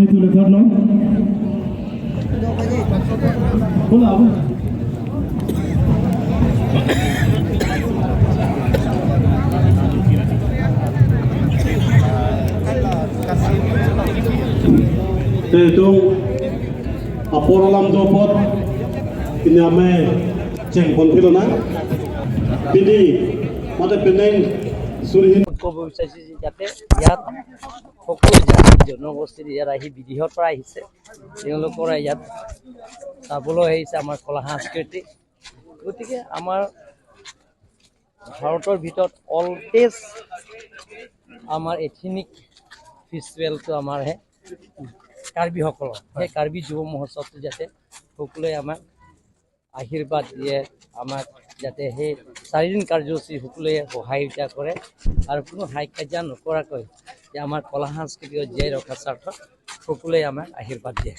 তুলে ধরলো। Apor lam dopot ini ame cheng pon na pini mate peneng surhin। ক'ব বিচাৰিছোঁ যে যাতে ইয়াত সকলো জাতি জনগোষ্ঠীৰ ইয়াত আহি, বিদেশৰ পৰা আহিছে, তেওঁলোকৰ ইয়াত চাবলৈ আহিছে আমাৰ কলা সংস্কৃতি। গতিকে আমাৰ ভাৰতৰ ভিতৰত অল্ডেষ্ট আমাৰ এথনিক ফেষ্টিভেলটো আমাৰহে কাৰ্বিসকলৰ সেই কাৰ্বি যুৱ মহোৎসৱটো যাতে সকলোৱে আমাক আশীৰ্বাদ দিয়ে, আমাক যাতে সেই 4 দিন কাৰ্যসূচী সকলোৱে সহায়িতা কৰে আৰু কোনো হাই কাজিয়া নকৰাকৈ যে আমাৰ কলা সংস্কৃতি জীয়াই ৰখাৰ স্বাৰ্থত সকলোৱে আমাক আশীৰ্বাদ দিয়ে।